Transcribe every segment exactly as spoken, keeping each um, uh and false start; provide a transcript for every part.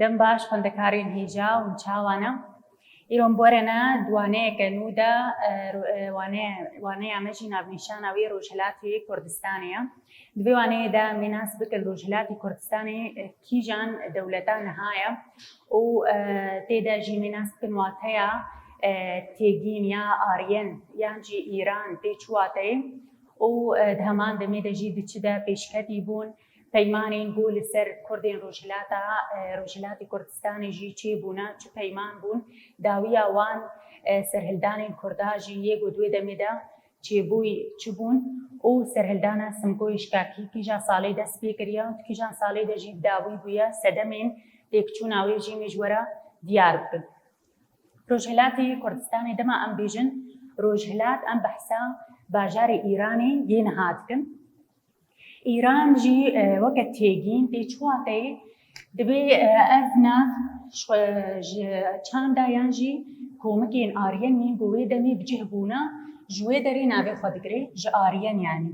Dem baş xwendekarên hêja, hûn çawa ne? Îro em bi we re ne di waneyeke nû de, e, ro-, e, wane-, waneya me jî navnîşana wê Rojhilatê Kurdistanê ye. Di vê waneyê de em ê nas bikin Rojhilatê Kurdistanê, e, kîjan dewleta niha ye û, e, tê de jî em ê nas bikin wateya, e, têgîn ya Aryen yan jî Îran tê çi wateyê û, e, di heman demê de jî di çi de pêşketî bûn. Peymanên ku li ser Kurdên Rojhilata, e, Rojhilatê Kurdistanê jî çêbûne, çi peyman bûn, dawiya wan, e, serhildanên Kurda jî yê ku di wê demê de çêbûyî çi bûn û serhildana Simkoyê Şikakî kîjan salê dest pê kiriye û di kîjan salê de jî bi dawî bûye, sedemên têkçûna wê jî em ê ji we re diyar bikin. Rojhilatê Kurdistanê dema em bêjin Rojhilat, em behsa bajarê Îranê yê niha dikin. Îran jî, e, weke têgîn tê çi wateyê? Dibê, e, ev nav ji, ji çanda yan jî komikên Aryen yên ku wê demê bi cih bûne, ji wê derê navê xwe digire, ji Aryen yanî.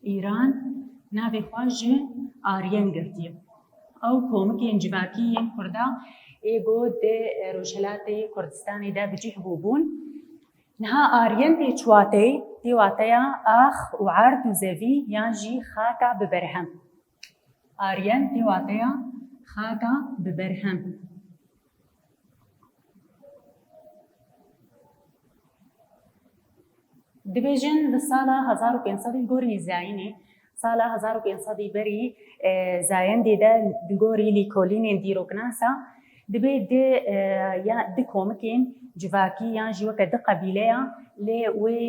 Îran navê xwe ji Aryen girtiye. Ew komikên civakî yên Kurda ê ku di, e, Rojhilatê Kurdistanê de bi cih bûbûn. Niha Aryen tê çi wateyê? Tê wateya ax û erd û zevî yan jî xaka bi berhem. Aryen tê wateya xaka bi berhem. Dibêjin di sala hezar û pênc sedî li gorî Zayînê, sala hezar û pênc sedî berî, e, Zayendê de li gorî lîkolînên dîroknasa, dibê di, e, ya, di komikên civakî yan jî weke di qebîleya lê wê,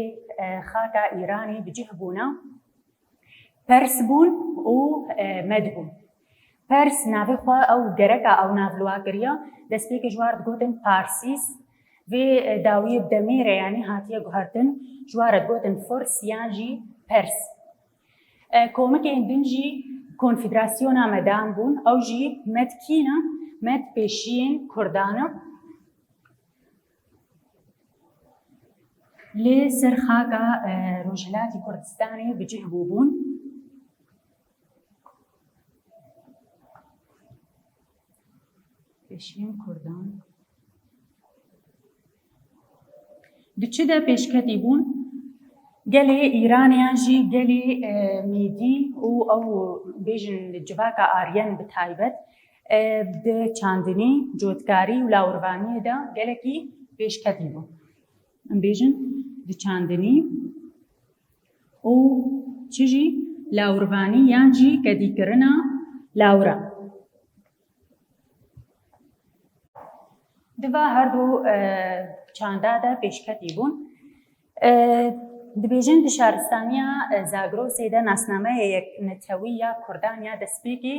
e, xaka Îranê bi cih bûne. Pers bûn û, e, Med bûn. Pers navê xwe ew gereka ew nav li wa kiriye, destpêkê ji war digotin Parsis. Vê, e, dawiyê bi demê re, yanî hatiye guhertin, ji war re digotin Furs yan jî Pers. E, komikên din jî Konfederasyona Medan bûn, ew jî Med kî ne? Med pêşiyên Kurdan e. Li ser xaka, e, Rojhilatê Kurdistanê bi cih bûbûn. Pêşiyên Kurdan. Di çi de pêşketî bûn? Gelê Îranê yan jî gelê, e, Mêdî û ew bêjin civaka Aryen bi taybet, e, di çandinî, cotkarî û lawirvaniyê de gelekî pêşketî bûn. Em bêjin di çandinî û çi jî lawirvanî yan jî kedîkirina lawira. Di va her du, e, çanda de pêşketî bûn. E, dibêjin di şaristaniya, e, Zagrosê de nasnameya yeknetewî ya Kurdan ya destpêkê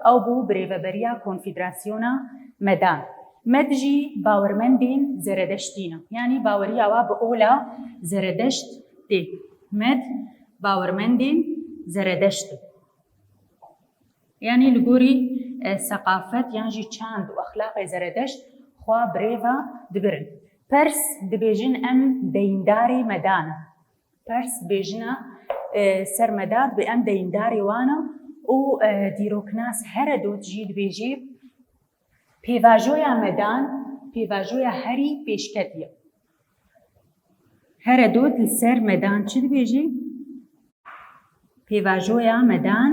ew bû birêveberiya Konfederasyona Medan. Med jî bawermendên Zeredeştî ne. Yanî baweriya wa bi ola Zeredeşt tê. Med bawermendên Zeredeşt in. Yanî li gorî, e, seqafet yan jî çand û exlaqê Zeredeşt xwe birêve dibirin. Pers dibêjin em deyndarê Medan in. Pers bêjina, e, ser Medan dibê em deyndarê wan in û, e, dîroknas Heredot jî dibêjê pêvajoya Medan, pêvajoya herî pêşketî ye. Heredot li ser Medan çi dibêjê? Pêvajoya Medan,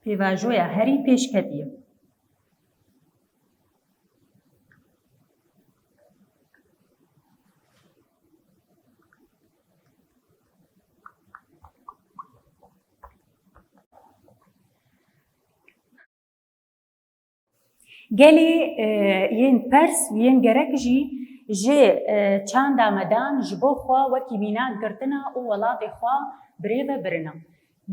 pêvajoya herî pêşketî ye. Gelê, e, yên Pers û yên gerek jî ji, e, çanda Medan ji bo xwe wekî mînak girtina û welatê xwe birêve birina.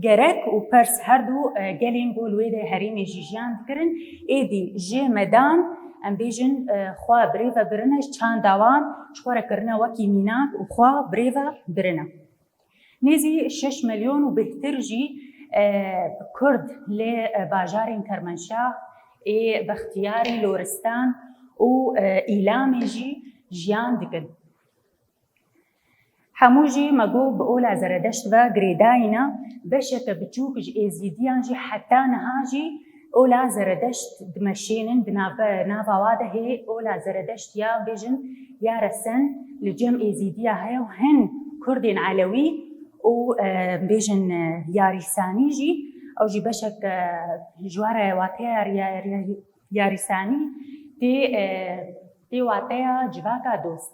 Gerek û Pers her du, e, gelên ku li wê de herêmê jî jiyan dikirin, êdî ji Medan, em bêjin, e, xwe birêve birine, ji çanda wan ji xwe re kirine wekî mînak û xwe birêve birine. Nêzî şeş milyon û bêhtir jî, e, Kurd li, e, bajarên Kermenşah ê Bextiyarî, Loristan û, e, Îlamê jî jiyan dikin. Hemû jî me got bi ola Zeredeşt ve girêdayî ne, beşeke biçûk ji Êzîdiyan jî heta niha jî ola Zeredeşt dimeşênin, di nave-, nava wa de hê ola Zeredeşt ya bêjin ya resen li cem Êzîdiya heye û hin Kurdên Elewî û, e, bêjin, e, Yarîsanî jî, ew jî beşek, e, ji wa re wateya ya, ya, ya, Yarîsanî tê, e, tê wateya civaka dost.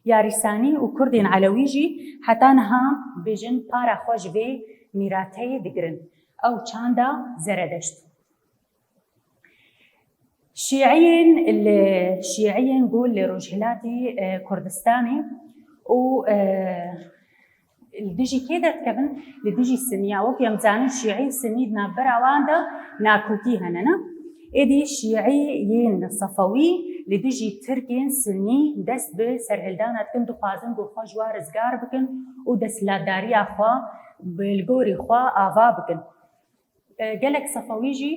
Yarîsanî û Kurdên Elewî jî heta niha bêjin para xwe ji vê mîrateyê digirin. Ew çanda Zeredeşt. Şîîyên li, Şîîyên ku li Rojhilatê, e, Kurdistanê û, e, li dijî kê derdikevin? Li dijî Sinî ya. Wek em dizanin Şîî Sinî di navbera wan de nakokî hene, ne? Êdî Şîî yên Sefewî li dijî Tirkên Sinî dest bi serhildana dikin, dixwazin ku xwe ji wan rizgar bikin û desthilatdariya xwe bi li gorî xwe ava bikin. E, gelek Sefewî jî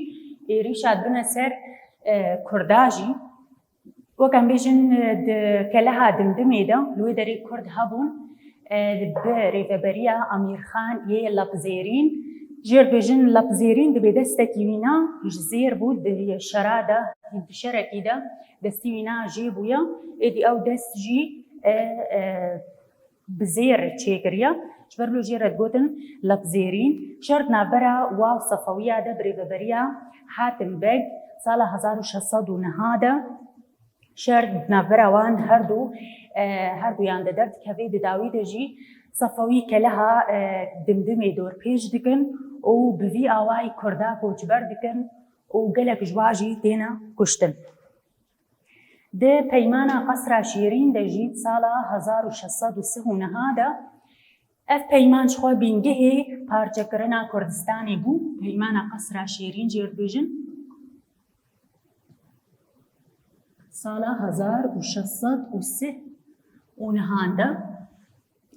êrîşa dibine ser, e, Kurda jî. Wek em bêjin, e, di keleha Dimdimê de li wê derê Kurd hebûn, e, bi rêveberiya Emîrxan yê Lepzêrîn. Jêr dibêjin Lepzêrîn dibê destekî wîna ji zêr bû, di şera de, di şerekî de destî wîna jê bûye. Êdî ew dest jî, e, e, bi zêr çêkiriye. Ji ber wilo jê re digotin Lepzêrîn. Şer di navbera wa û Sefewiya de bi rêveberiya Hatim Beg sala hezar û şeş sed û neh de şer di navbera wan her du, e, her duyan de derdikeve, di dawî de jî Sefewî keleha, e, Dimdimê dorpêç dikin û bi vî awayî Kurda koçber dikin û gelek ji wa jî têne kuştin. Di peymana Qesra Şêrîn de jî di sala hezar û şeş sed û sih û neh de ev peyman ji xwe bîngehê parçekirina Kurdistanê bû. Peymana Qesra Şêrîn jê re dibêjin. Sala hezar û şeş sed û sih û neh de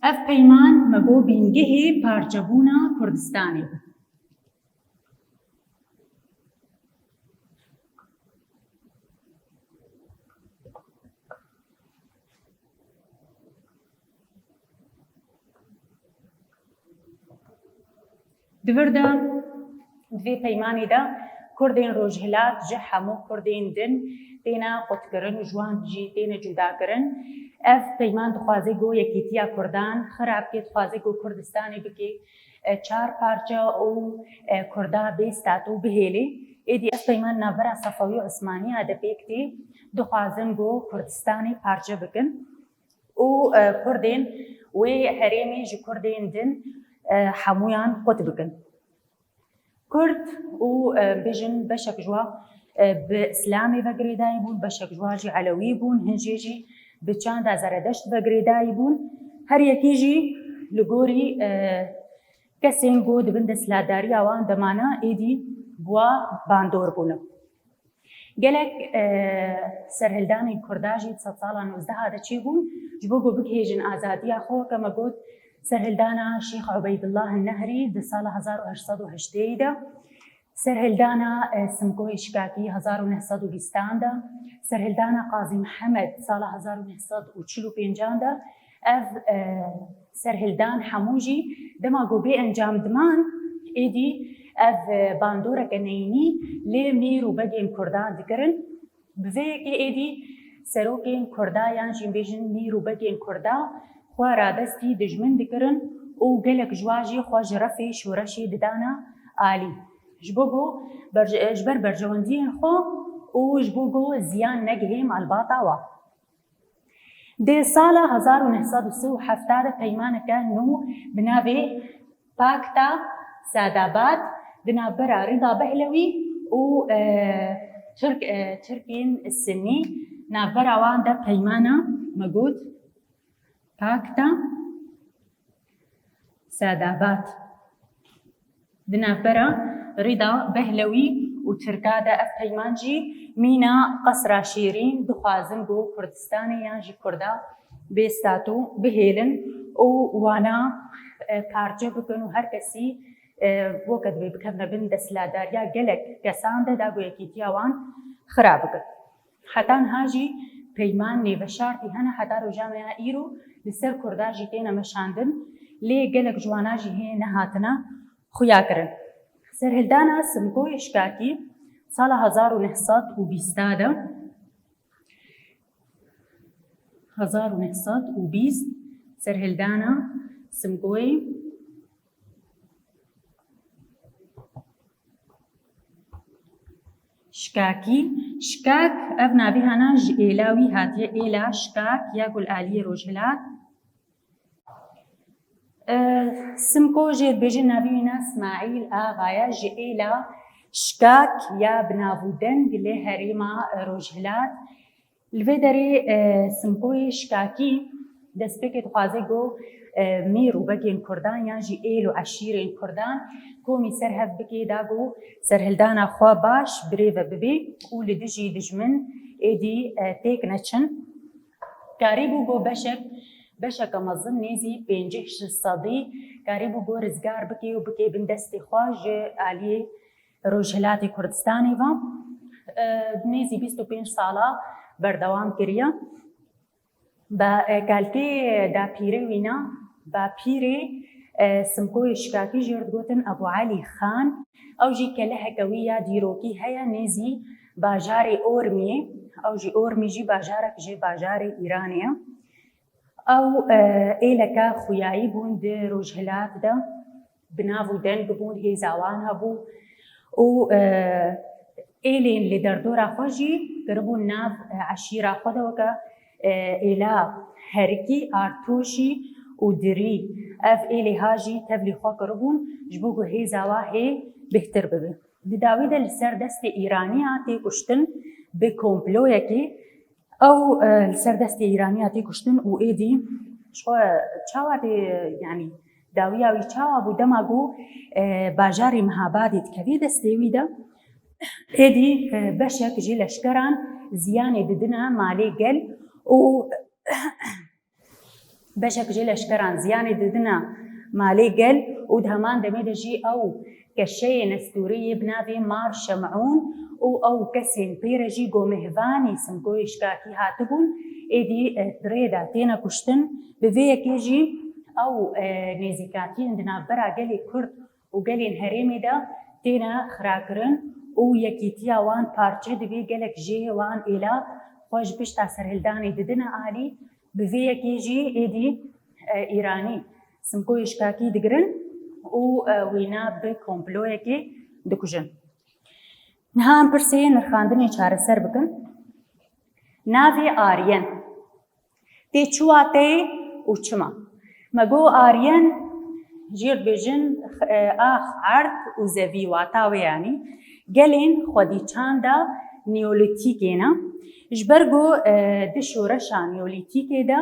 ev peyman me got bîngehê parçebûna Kurdistanê bû. Di vir de, di vê peymanê de Kurdên Rojhilat ji hemû Kurdên din têne qutkirin û ji wan jî têne cudakirin. Ev peyman dixwaze ku yekîtiya Kurdan xira bike, dixwaze ku Kurdistanê bike, e, çar parçe û, e, Kurda bê statû bihêlê. Êdî ev peyman navbera Sefewî û Osmaniya de pêk tê, dixwazin ku Kurdistanê parçe bikin û, e, Kurdên wê herêmê ji Kurdên din, e, hemûyan qut bikin. Kurd û, e, bêjin beşek ji wan, e, bi Îslamê ve girêdayî bûn, beşek ji wan jî Elewî bûn, hin jê jî bi çanda Zeredeşt ve girêdayî bûn. Her yekî jî li gorî, e, kesên ku di bin desthilatdariya wan de mane, êdî bi wa bandor bûne. Gelek, e, serhildanên Kurda jî di sedsala nozdeh de çêbûn, ji bo ku bigihêjin azadiya xwe, weke me got, serhildana Şêx Ubeydullah Nehrî di sala hezar û heşt sed û heştê de, serhildana, e, Simkoyê Şikakî hezar û neh sed û bîstan de, serhildana Qazî Mihemed sala hezar û neh sed û çil û pêncan de, ev, e, serhildan hemû jî dema ku bê encam diman, êdî ev, e, bandoreke neyînî lê mîr û begên Kurdan dikirin. Bi vê yekê êdî serokên Kurda yan jî bêjin mîr û begên Kurda xwe radestî dijmin dikirin û gelek ji wan jî xwe ji refê şoreşê didana alî. Ji bo ku berje-, ji ber berjewendiyên xwe û ji bo ku ziyan negihê malbata wan. Di sala hezar û neh sed û sî û heft de peymaneke nû bi navê Pakta Sadabad di navbera Rida Behlewî û, e, Tirk, e, Tirkên Sinî navbera wan de peymana me got Pakta Sadabad. Di navbera Rida Behlewî û Tirka de ev peyman jî mîna Qesra Şêrîn dixwazin ku Kurdistanê yan jî Kurda bê statû bihêlin û wana, e, parçe bikin û her kesî, e, weke divê bikevne bin desthilatdariya gelek kesan de, da ku yekîtiya wan xira bikin. Heta niha jî peyman nêveşartî hene heta roja me ya îro li ser Kurda jî têne meşandin, lê gelek ji wana jî hê nehatine xuya kirin. Serhildana Simkoyê Şikakî sala hezar û neh sed û bîst de, hezar û neh sed û bîst, serhildana Simkoyê Şikakî. Şikak, ev navê hana ji êla wî hatiye, êla Şikak ya ku li aliyê rojhilat. E, Simko jê dibêjin navê wî ne Smaîl Axa ye, ji êla Şikak ya bi nav û deng li herêma, e, rojhilat. Li vê derê, e, Simkoyê Şikakî destpêkê dixwaze ku, e, mîr û begên Kurdan yan jî êl û eşîrên Kurdan komî ser hev bike da ku serhildana xwe baş birêve bibe û li dijî dijmin êdî, e, têk neçin. Karîbû ku beşek, beşeke mezin nêzî pêncî şeş sedî karîbû ku rizgar bike û bike bin destê xwe ji aliyê Rojhilatê Kurdistanê ve, e, nêzî bîst û pênc sala berdewam kiriye. Be, e, kalkê dapîrê wî ne, bapîrê, e, Simkoyê Şikakî jê re digotin Ebû Elî Xan. Ew jî keleheke wî ya dîrokî heye nêzî bajarê Ormiyê. Ew jî Ormî jî bajarek ji bajarê Îranê ye. Ew, e, êleke xuyayî bûn di rojhilat de, bi nav û deng bûn, hêza wan hebû û, e, êlên li derdora xwe jî kiribûn nav, e, eşîra xwe de weke, e, êla Herikî, Artûşî û Dirî. Ev êlê ha jî tevlî xwe kiribûn ji bo ku hêza wa hê bêhtir bibe. Di dawî de li ser destê Îraniya tê kuştin bi komployekê. Ew, e, li ser destê Îraniya tê kuştin û êdî ji xwe çawa tê, yanî dawiya wî çawa bû dema ku, e, bajarê Mehabadê dikevê destê wî de, êdî, e, beşek ji leşkeran ziyanê didine malê gel û beşek ji leşkeran ziyanê didine malê gel û di heman demê de jî ew keşeyê nestûrî yê bi navê Mar Şemûn û ew kesên pê re jî ku mêvanî Simkoyê Şikakî hatibûn, êdî, e, di rê de têne kuştin. Bi vê yekê jî ew, e, nêzîkatiyên di navbera gelê Kurd û gelên herêmê de têne xirakirin û yekîtiya wan parçe dibe, gelek jê wan êla xwe ji pişta serhildanê didine alî. Bi vê yekê jî êdî, e, Îranî Simkoyê Şikakî digirin û, e, wîna bi komployekê dikujin. Niha em pirsê nirxandinê çareser bikin. Navê Aryen tê çi wateyê û çima? Me got Aryen jê re dibêjin, e, ax, erd û zevî, wata wê yanî gelên xwedî çanda Neolîtîkê ne. Ji ber ku, e, di şoreşa Neolîtîkê de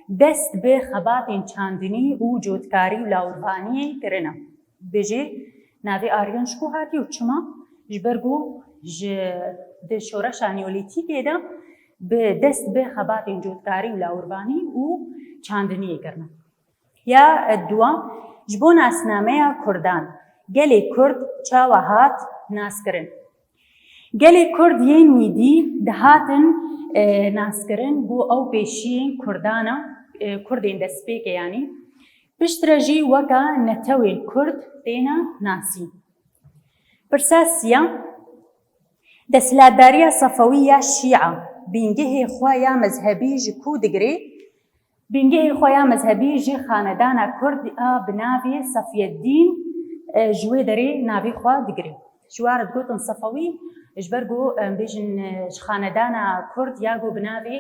dest bi xebatên çandinî û cotkarî û lawirvaniyê kirine. Dibêje navê Aryan ji ku hatî û çima? Ji ber ku ji, di şoreşa Neolîtîkê de bi dest bi xebatên cotkarî û lawirvanî û çandiniyê kirine. Ya, e, dua, ji bo nasnameya Kurdan, gelê Kurd çawa hat naskirin? Gelê Kurd yên mîdî dihatin, e, naskirin ku ew pêşiyên Kurdan e, e, Kurdên destpêkê yanî. Piştre jî weke netewên Kurd têne nasîn. Pirsa siya, desthilatdariya Sefewî ya Şîa bîngehê xwe ya mezhebî ji ku digire? Bîngehê xwe ya mezhebî ji xanedana Kurd a bi navê Sefyeddîn, e, ji wê derê navê xwe digire. Ji wan re digotin Sefewî, ji ber ku, em bêjin, e, ji xanedana Kurd ya ku bi navê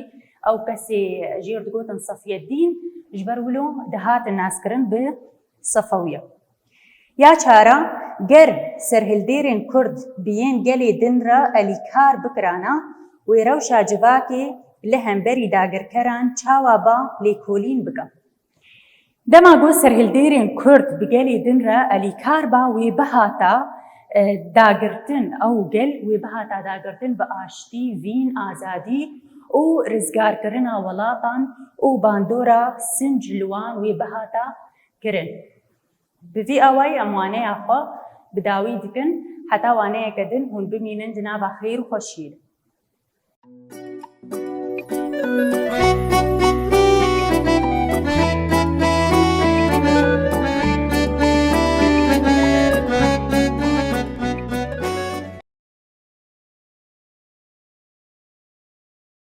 ew kesê jê re digotin Sefyeddîn, ji ber wilo dihatin naskirin bi Sefewiya. Ya çara, ger serhildêrên Kurd bi yên gelê din re elîkar bikirana, wê rewşa civakê li hemberî dagirkeran çawa ba lêkolîn bike? Dema ku serhildêrên Kurd bi gelê din re elîkar ba, wê bihata, e, dagirtin, ew gel wê bihata dagirtin bi aştî, vîn, azadî û rizgarkirina welatan û bandora sinc li wan wê bihata kirin. Bi vî awayî em waneya xwe bi dawî dikin, heta waneyeke din hûn bimînin di nava xêr û xweşiyê de.